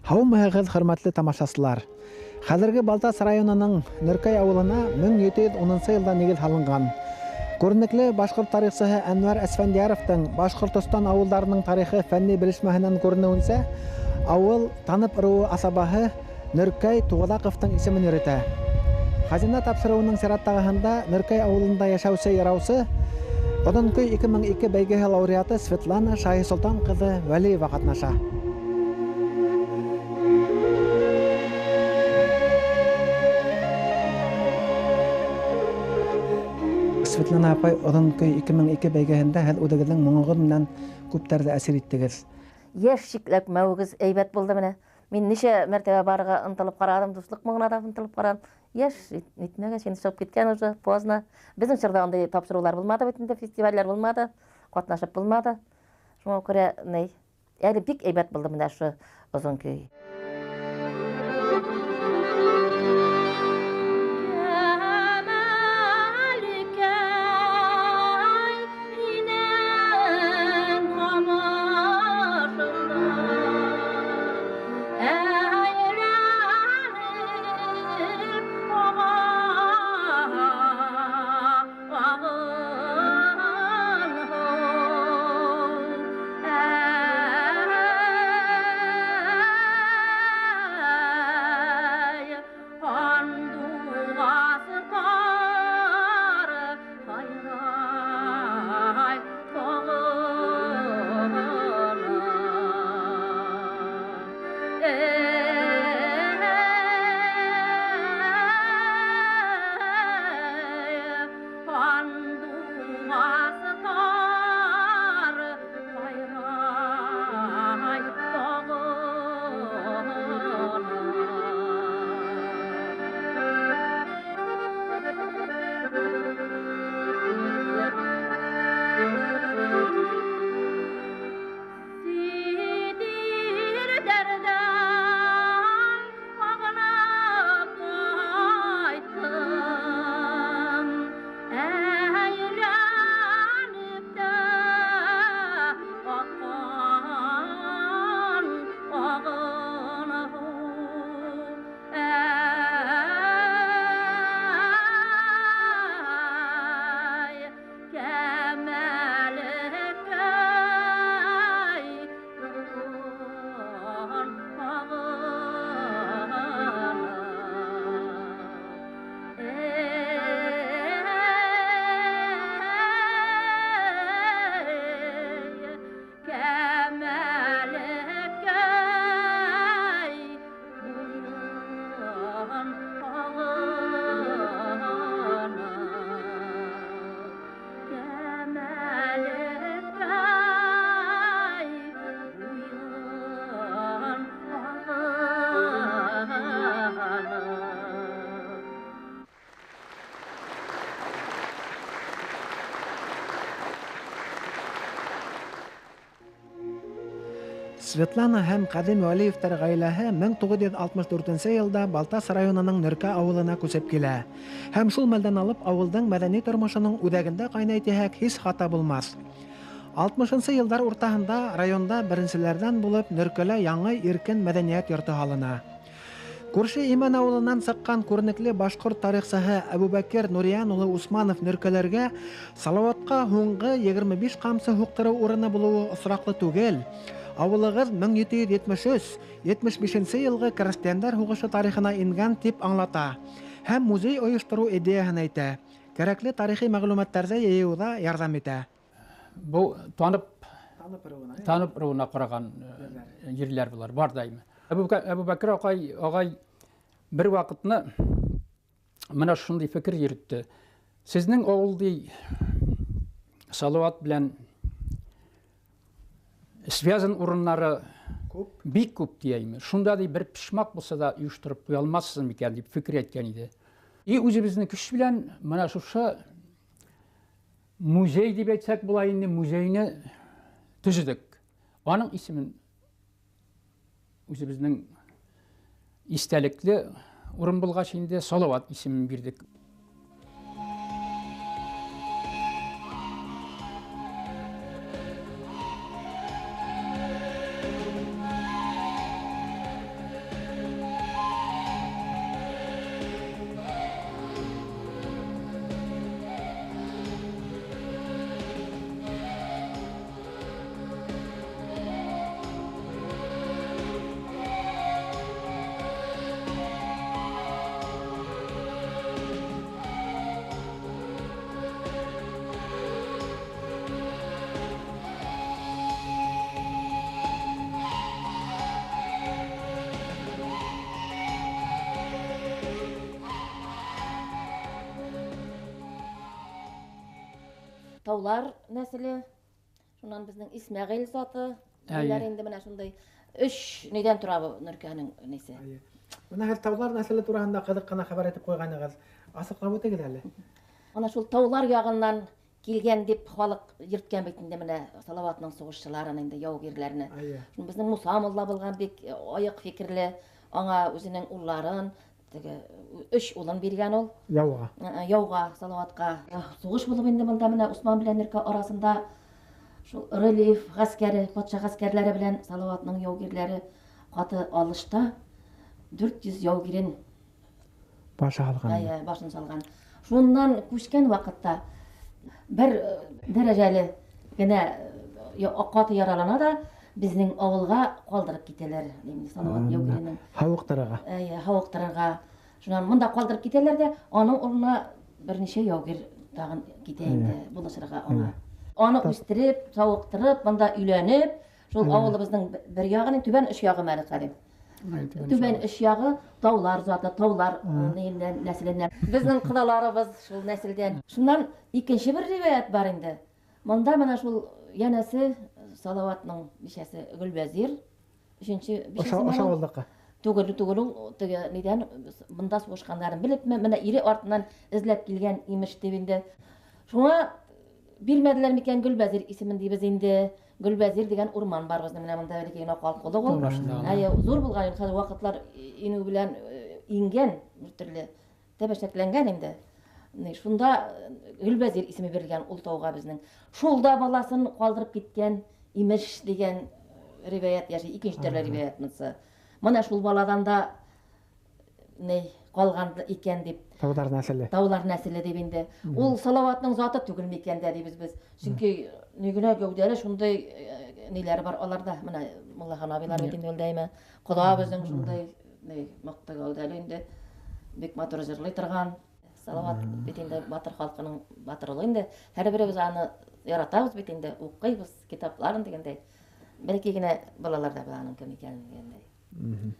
Һаумыһыгыз, хөрмәтле тамашачылар! Хәзерге Балтач районының Нөркәй авылына 1710 елда нигез һалынган. Күренекле башкорт тарихчыһы Әнвәр Әсфәндияровтың Башкортостан авылларының тарихы фәнни белешмәһеннән күренүенчә, авыл Танып ыруы асабаһы Нөркәй Тугызаковтың исемен йөретә. Хазина тапшыруының чираттагыһында Нөркәй авылында яшәүче яраучы, Озын көй 2002 бәйгеһе лауреаты Светлана Шаһисолтан кызы Вәлиева катнаша. Светлана апай, Озын көй 2002 бәйгеһендә һез үзегезнең моңыгыз белән күпләрне әсир иттегез. Яшь чикләтмәвегез әйбәт булды менә. Мин ничә мәртәбә барырга ынтылып карадым, дуслык моңына да ынтылып карадым. Яшь итмәгәч, инде чыгып киткән уже, поздно. Безнең чорда андый тапшырулар булмады бит инде, фестивальләр булмады, катнашып булмады. Шуңа күрә, ни, әле бик әйбәт булды менә шушы озын көй. Светлана һәм Кадим Вәлиевтәр гаиләһе 1964 елда Балтас районының Нөркә авылына күчеп килә. Һәм шул мәлдән алып авылның мәдәни тормышының үзәгендә кайнай дисәк, һич хата булмас. 60 еллар уртаһында районда беренчеләрдән булып Нөркәлә яңа иркен мәдәният йорты һалына. Күрше Имән авылыннан чыккан күренекле башкорт тарихчыһы Әбүбәкер Нуриян улы Усманов Нөркәләргә Салаватка һуңгы 25 камчы һуктыру урыны булуы очраклы түгел. Авылыгыз 1773-75 елгы крестьяннар һугышы тарихына ингән дип аңлата һәм музей оештыру идеяһын әйтә. Кәрәкле тарихи мәгълүматларны йыюда ярдәм итә. Бу танып танып ыруына караган җирләр болар бар даймы. Әбүбәкер агай агай бер вакытны менә шундый фикер йөртте. Сезнең авыл ди Салават белән связан урыннары күп, бик күп дияйме. Шунда ди бер пешмак булса да оештырып куя алмассыз микән дип фикер әйткән иде. И үзебезнең көч белән менә шушы музей дип әйтсәк була инде, музейны төзедек. Аның исемен үзебезнең истәлекле урын булгач инде Салават исемен бирдек. Таулар нәселе, шуннан безнең Исмәгыйль заты. Әйләр инде менә шундый өч нидән тора бу Нөркәнең нисе. Менә хәзер таулар нәселе турында кызык кына хәбәр итеп куйганыгыз. Асыклап үтегез әле. Ана шул таулар ягыннан килгән дип халык йөрткән бит инде менә Салаватның сугышчыларын инде яугирләрне. Шул безнең Муса мулла булган бик аек фикерле, аңа үзенең улларын, теге өч улын биргән ул. Яуга. Яуга, Салаватка. Сугыш булып инде монда менә Усман белән Нөркә арасында шул Рылиев гаскәре, патша гаскәрләре белән Салаватның яугирләре каты алышта 400 яугирен Башы алган. Әйе, башын салган. Шуннан күчкән вакытта бер дәрәҗәле генә каты яралана да безнең авылга калдырып китәләр. Инде Салават яугиренең. Һавыктырырга. Әйе, һавыктырырга. Шуннан монда калдырып китәләр дә, аның урынына берничә яугир тагын китә инде булышырга аңа. Аны үстереп, савыктырып, монда өйләнеп, шул авылыбызның бер ягының түбән оч ягы мәре кадим. Түбән оч ягы таулар заты, таулар нәселеннән. Безнең кодаларыбыз шул нәселдән. Шуннан икенче бер риваять бар инде. Монда менә шул янәсе Салаватның бичәсе Гөлвәзир, өченче бичәсе. Ошо авылдыкы. Түгел, түгел ул теге нидән монда сугышканнарын белепме, менә ире артыннан эзләп килгән имеш дип инде. Шуңа бирмәделәр микән Гөлвәзир исемен дибез инде. Гөлвәзир дигән урман бар безнең менә монда бәләкәй генә калкулык ул. Әйе, зур булган инде, хәзер вакытлар инү белән иңгән, бер төрле тәбәшәкләнгән инде. Шунда Гөлвәзир исеме бирелгән ул тауга безнең. Шул да баласын калдырып киткән имеш дигән риваять яши, икенче төрле риваять монысы. Менә шул баладан да ни калган икән дип. Таулар нәселе. Таулар нәселе дип инде. Ул Салаватның заты түгел микән дә дибез без. Чөнки ни генә гәүдәле шундый ниләр бар аларда. Менә Муллахан абыйлар бит инде ул дәйме. Кода безнең шундый ни мыкты гәүдәле инде. Бик матур җырлый торган. Салават бит инде батыр халкының батыры инде. Һәрберебез аны яратабыз бит инде, укыйбыз китапларын дигәндәй. Бәлки генә балалар да белә аның кем икәнен дигәндәй.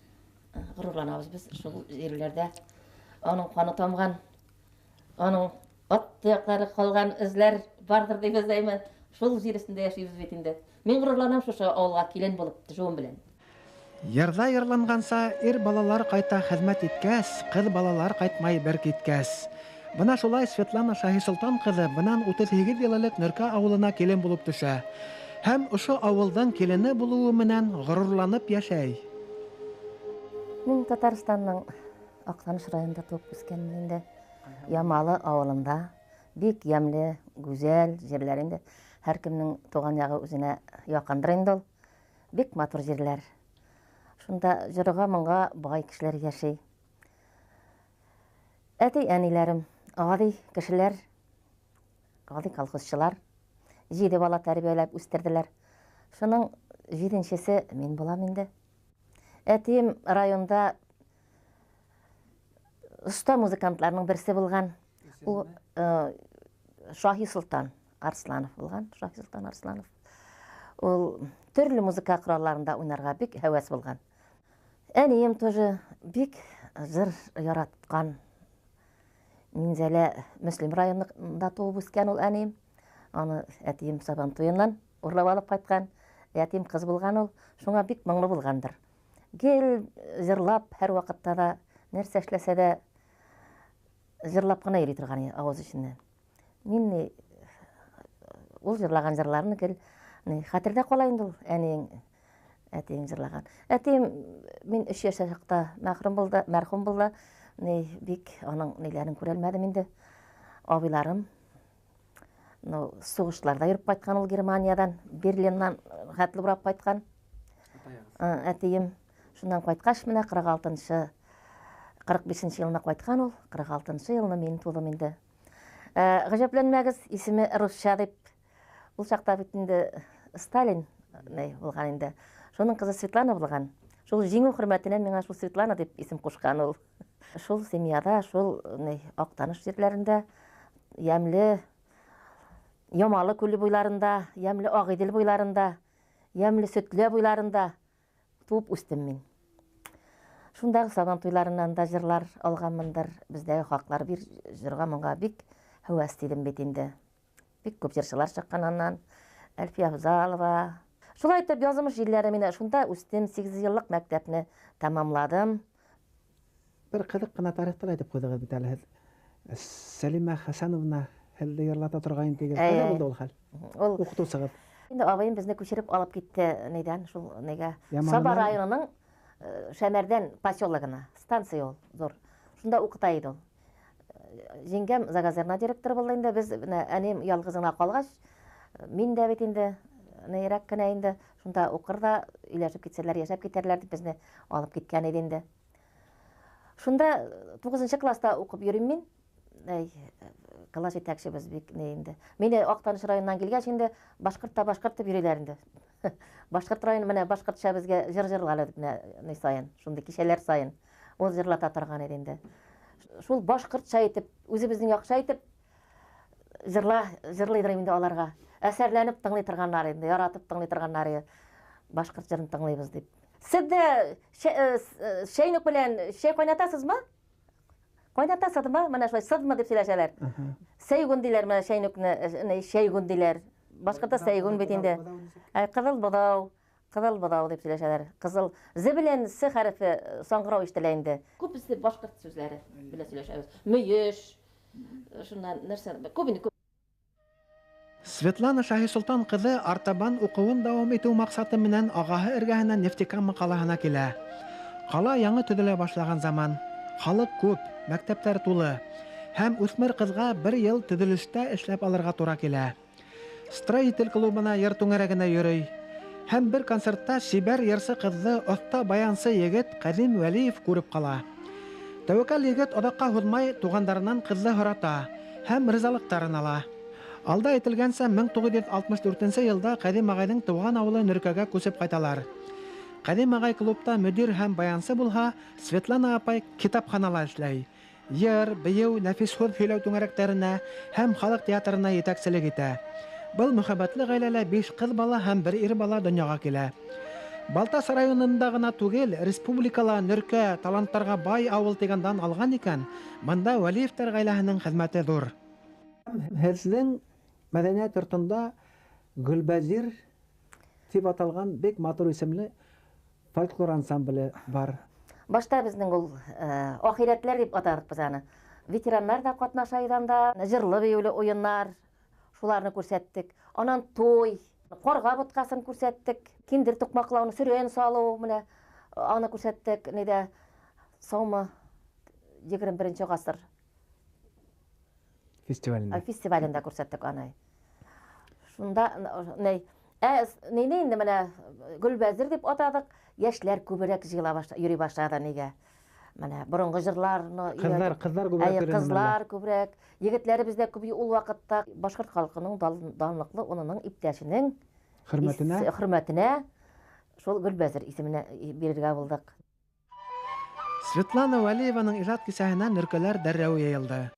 Горурланабыз без шул җирләрдә. Аның каны тамган, аның ат тояклары калган эзләр бардыр дибез әйме. Шул җир өстендә яшибез бит инде. Мин горурланам шушы авылга килен булып төшүем белән. Йырда йырланганса, ир балалар кайта хезмәт иткәс, кыз балалар кайтмай бер киткәс. Бына шулай Светлана Шаһисолтан кызы бынан 38 ел элек Нөркә авылына килен булып төшә. Һәм ошо авылдың килене булуы менән горурланып яшәй. Мин Татарстанның Актаныш районында туып үскәнмен инде. Ямалы авылында. Бик ямьле, гүзәл җирләр инде. Һәркемнең туган ягы үзенә якындыр инде ул. Бик матур җирләр. Шунда җырга-моңга бай кешеләр яши. Әти-әниләрем гади кешеләр, гади колхозчылар. 7 бала тәрбияләп үстерделәр. Шуның 7-нчесе мин булам инде. Әтием районда оста музыкантларның берсе булган. Ул Шаһи Солтан Арсланов булган, Шаһи Солтан Арсланов. Ул төрле музыка коралларында уйнарга бик һәвәс булган. Әнием тоже бик җыр яраткан. Минзәлә Мөслим районында туып үскән ул әнием. Аны әтием Сабан туеннан урлап алып кайткан. Ятим кыз булган ул. Шуңа бик моңлы булгандыр. Гел җырлап, һәр вакытта да нәрсә эшләсә дә җырлап кына йөри торган авыз эченнән. Мин ни ул җырлаган җырларны гел ни хәтердә кала инде ул әниең, әтиең җырлаган. Әтием мин 3 яшьтә чакта мәрхүм булды, мәрхүм булды. Ни бик аның ниләрен күрәлмәдем инде. Абыйларым ну, сугышларда йөреп кайткан ул Германиядән, Берлиннан хәтле урап кайткан. Әтием шуннан кайткач менә 46-нчы, 45-нче елны кайткан ул, 46-нчы елны мин тудым инде. Гаҗәпләнмәгез, исеме русча дип. Ул чакта бит инде Сталин булган инде. Шуның кызы Светлана булган. Шул җиңү хөрмәтенә миңа шул Светлана дип исем кушкан ул. Шул семьяда, шул Актаныш җирләрендә, ямьле Ямалы күле буйларында, ямьле Агыйдел буйларында, ямьле Сөтле буйларында туып үстем мин. Шундагы сабан туйларыннан да җырлар алганмындыр. Бездәге хаклар бир җырга моңга бик һәвәс дидем бит инде. Бик күп җырчылар чыккан аннан. Әлфия Афзалова. Шулай итеп, язмыш җилләре мине шунда үстем, 8 еллык мәктәпне тәмамладым. Бер кызык кына тарихта әйтеп куйдыгыз бит әле һеҙ. Сәлимә Хәсәновна һеҙҙе йырлата торған тигез. Ҡайҙа булды ул хәл? Ул Уҡытыусығыҙ. Инде абыйым безне күчереп алып китте нидән, шул нигә. Яманынан. Саба районының Шәмәрдән поселогына, станция ул зур. Шунда укыта иде ул. Җиңгәм загазерна директоры булды инде. Без менә әнием ялгыз гына калгач, мин дә бит инде нейрәк кенә инде шунда укыр да өйләшеп китсәләр, яшәп китәрләр дип безне алып киткән иде инде. Шунда 9 класста укып йөрим мин. Әй, класс җитәкчебез бик ни инде. Мине Актаныш районыннан килгәч инде башкорт та башкорт дип йөриләр инде. Башкорт районы менә башкортча безгә җыр җырлады дип менә ни саен, шундый кичәләр саен ул җырлата торган иде инде. Шул башкортча итеп, үзебезнең якча итеп җырлыйдыр инде аларга. Әсәрләнеп тыңлый торганнар инде, яратып тыңлый торганнар иде. Башкорт җырын тыңлыйбыз дип. Сез дә чәйнек белән чәй кайнатасызмы? Кайнатасызмы? Менә шулай сызмы дип сөйләшәләр. Сәйгүн диләр менә чәйнекне, чәйгүн диләр. Башкортта сәйгүн бит инде. Ә кызыл бодау, кызыл бодау дип сөйләшәләр. Кызыл з белән с хәрефе саңгырау ишетелә инде. Күбесе башкорт сүзләре белән сөйләшәбез. Мөеш, шуннан нәрсә, күп инде, күп. Светлана Шаһисолтан кызы артабан укуын дәвам итү максаты менән агаһы эргәһенә Нефтекама калаһына килә. Кала яңы төзелә башлаган заман. Халык күп, мәктәпләр тулы. Һәм үсмер кызга бер ел төзелештә эшләп алырга тура килә. Строитель клубына йыр түңәрәгенә йөри. Һәм бер концертта чибәр йырсы кызны оста баянсы егет Кадим Вәлиев күреп кала. Тәвәккәл егет озакка һузмай тугандарынан кызны һората һәм ризалыктарын ала. Алда әйтелгәнчә, 1964 елда Кадим агайның туган авылы Нөркәгә күчеп кайталар. Кадим агай клубта мөдир һәм баянсы булһа, Светлана апай китапханала эшләй. Йыр, бейеү, нәфис һүҙ һөйләү түңәрәктәренә һәм халык театрына етәкселек итә. Был мөхәббәтле ғаиләлә 5 ҡыҙ бала һәм 1 ир бала донъяға килә. Балтас районында ғына түгел, республикала Нөркә таланттарға бай ауыл тигән дан алған икән, бында Вәлиевтәр ғаиләһенең хеҙмәте ҙур. Һеҙҙең мәҙәниәт йортонда Гөлбәзир тип аталған бик матур исемле фольклор ансамбле бар. Башта безнең ул ахирәтләр дип атадык без аны. Ветераннар да катнаша иде анда, җырлы биюле уеннар, шуларны күрсәттек. Аннан туй, карга боткасын күрсәттек, киндер тукмаклауны, сөрән салу, менә аны күрсәттек. Нидә саумы 21 гасыр фестивалендә. Фестивалендә күрсәттек аны. Шунда ни, нейне инде менә Гөлбәзир дип атадык, яшьләр күбрәк җыела башла, йөри башлады нигә. Менә борынгы җырларны Кызлар, өйрәтеп. кызлар күбрәк Әйе, йөренде кызлар күбрәк, егетләребез дә күп ул вакытта башкорт халкының данлыклы онының иптәшенең Хөрмәтенә. хөрмәтенә шул Гөлбәзир исеменә бирергә булдык. Светлана Вәлиеваның ижат кисәһенә нөркәләр дәррәү йыйылды.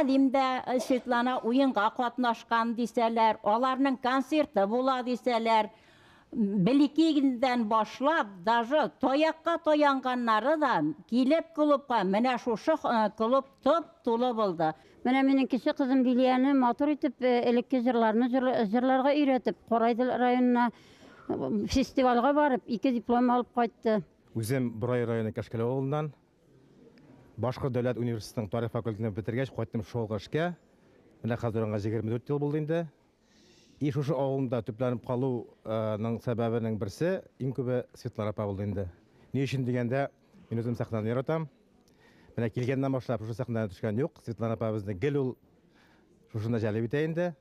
Кадим дә Светлана уенга катнашкан дисәләр, аларның концерты була дисәләр, Беликидән башлап, даже таякка таянганнары да килеп клубка, менә шушы клуб топ-тулы булды. Менә минем кече кызым Лилияне матур итеп элекке җырларны җырларга өйрәтеп, Карайдел районына фестивальгә барып, ике диплом алып кайтты. Үзем Борай районы Кәшкәле авылыннан. Башкорт дәүләт университетының тарих факультетын бетергәч, кайттым шул эшкә. Менә хәзер аңа 24 ел булды инде. И шушы авылымда төпләнеп калуның сәбәбенең берсе, иң күбе Светлана апа булды инде. Ни өчен дигәндә, мин үзем сәхнәне яратам. Менә килгәннән башлап шушы сәхнәдән төшкән юк. Светлана апа безне гел ул шушында җәлеп итә инде.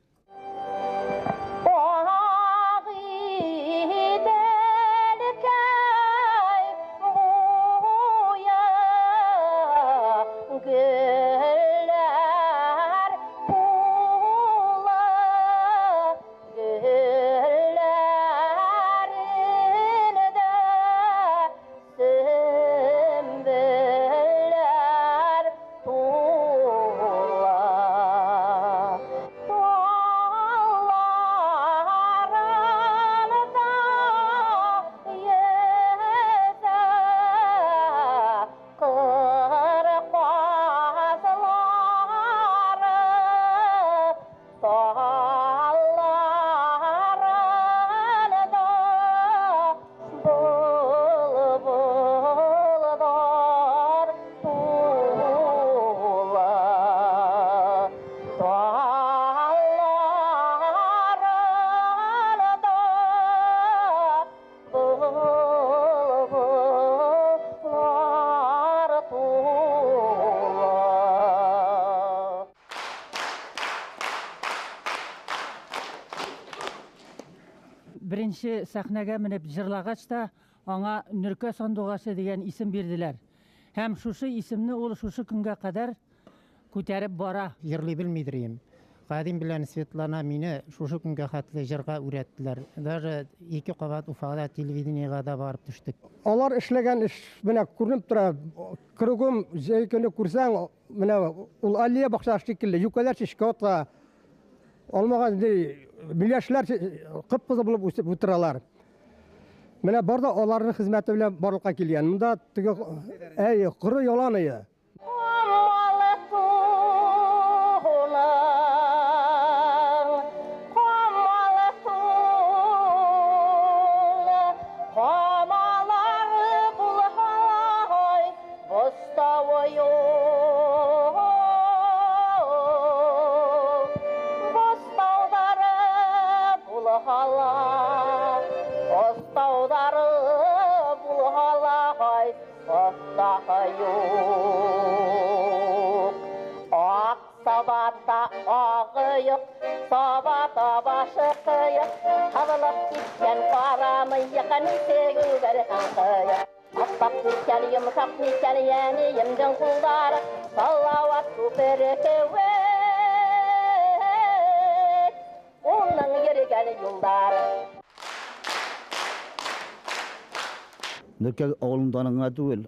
Беренче сәхнәгә менеп җырлагач та, аңа Нөркә сандугачы дигән исем бирделәр. Һәм шушы исемне ул шушы көнгә кадәр күтәреп бара. Җырлый белмидер идем. Кадим белән Светлана мине шушы көнгә хәтле җырга үрәттеләр. Даже ике кабат Уфада телевидениегә дә барып төштек. Алар эшләгән эш менә күренеп тора. Кругом җәй көне күрсәң, менә ул аллея бакчасы шикелле, юкәләр чәчкә ата. Алмаган миләшләр кып-кызыл булып үсеп утыралар. Менә бар да аларның хезмәте белән барлыкка килгән. Монда теге әй, коры ялан ие. Нөркә авылының данын гына түгел,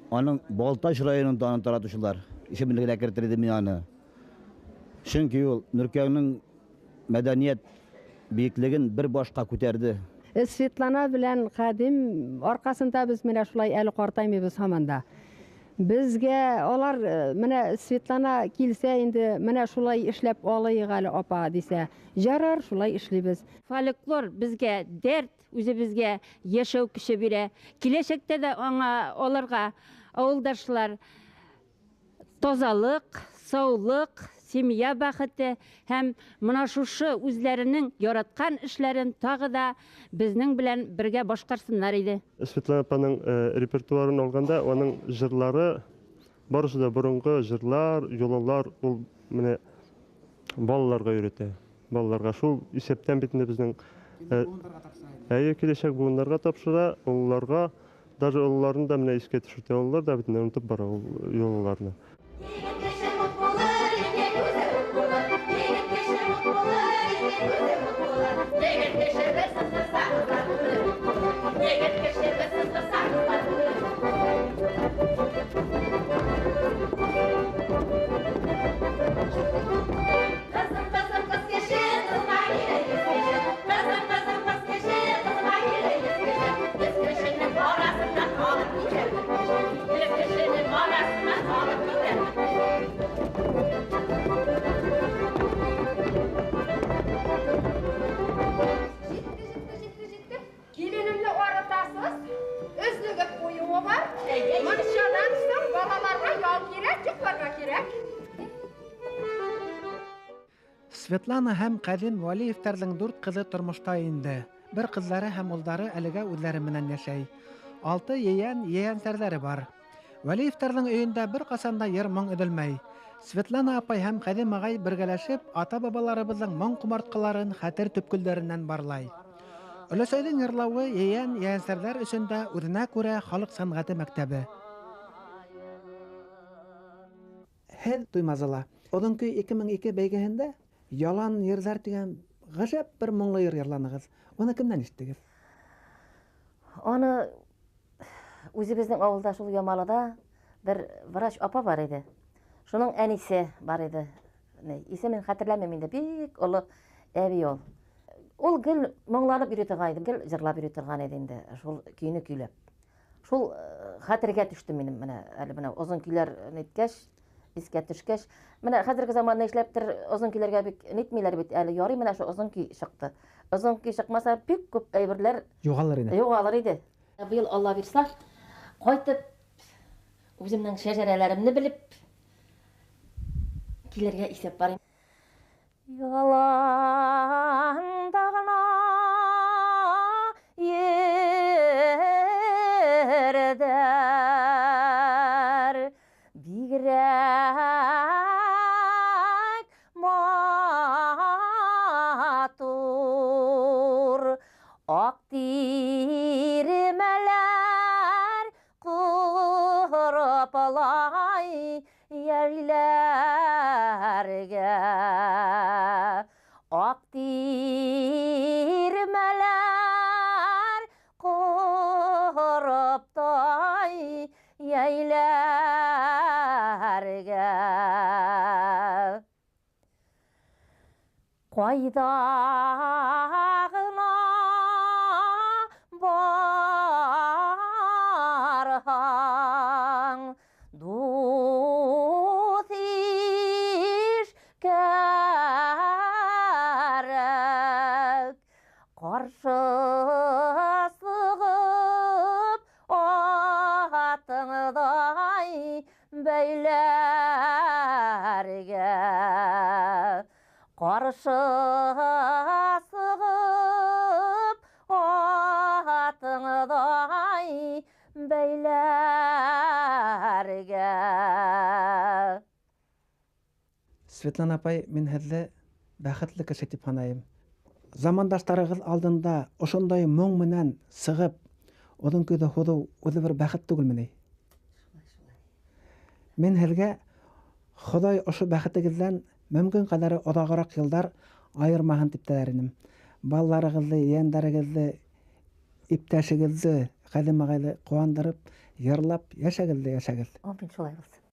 аның Балтач районының данын таратучылар исемлегенә кертер идем мин аны. Чөнки ул Нөркәнең мәдәният биеклеген бер башка күтәрде. Светлана белән Кадим аркасында без менә шулай әле картаймыйбыз һаман да. Безгә алар менә Светлана килсә инде менә шулай эшләп алыйк әле апа дисә, ярар, шулай эшлибез. Фольклор безгә дәрт, үзебезгә яшәү көче бирә. Киләчәктә дә аңа аларга авылдашлар тазалык, саулык, семья бәхете һәм менә шушы үзләренең яраткан эшләрен тагы да безнең белән бергә башкарсыннар иде. Светлана апаның репертуарын алганда, аның җырлары барысы да борынгы җырлар, йолалар, ул менә балаларга өйрәтә. Балаларга шул исәптән бит инде безнең әйе, киләчәк буыннарга тапшыра, олыларга, даже олыларны да менә искә төшертә, олылар да бит инде онытып бара ул йолаларны. Светлана һәм Кадим Вәлиевтәрнең дүрт кызы тормышта инде. Бер кызлары һәм улдары әлегә үзләре менән яшәй. Алты ейән, ейәнсәрләре бар. Вәлиевтәрнең өендә беркайчан да йыр-моң өзелмәй. Светлана апай һәм Кадим агай бергәләшеп ата-бабаларыбызның моң комарткаларын хәтер төпкелләреннән барлай. Өләсәйнең йырлавы ейән, ейәнсәрләр өчен дә үзенә күрә халык сәнгате мәктәбе. Һеҙ Туймазыла. Оҙон көй 2002 бәйгеһендә Ялан йырҙар тигән ғәжәп бер моңло йыр йырланығыҙ. Уны кемдән ишеттегеҙ? Аны үзебезнең авылда шул Ямалыда бер врач апа бар иде. Шуның әнисе бар иде. Исемен хәтерләмим инде, бик олы әби ул. Ул гел моңланып йөри торган иде, гел җырлап йөри торган иде инде, шул көйне көйләп. Шул хәтергә төште минем менә, әле менә озын көйләр әйткәч, искә төшкәч. Менә хәзерге заманда нишләптер озын көйләргә бик нитмиләр бит әле. Ярый менә шул озын көй чыкты. Озын көй чыкмаса, бик күп әйберләр югалыр иде. Югалыр иде. Быел Алла бирса, кайтып үземнең шәҗәрәләремне белеп килергә исәп бар. Яланда гына йөрдәр, бигрәк матур ак тирмәләр корып йәйләргә. Ак тирмәләр корып тай йәйләргә. Кайда гына барһаң, дуҫ иш кәрәк. Каршы сығып атыңдай бәйләргә. Каршы сығып атыңдай бәйләргә. Светлана апай, мин һеҙҙе бәхетле кеше тип һанайым. Замандаштарығыҙ алдында ошондай моң менән сығып, оҙон көйҙө һуҙыу үҙе бер бәхет түгелме ни? Мин һеҙгә Хоҙай ошо бәхетегеҙҙән мөмкин ҡәҙәре оҙағыраҡ йылдар айырмаһын тип теләр инем. Балаларығыҙҙы, ейәндәрегеҙҙе, иптәшегеҙҙе, Ҡәҙим ағайҙы ҡыуандырып, йырлап йәшәгеҙ ҙә йәшәгеҙ. Амин, шулай булсын.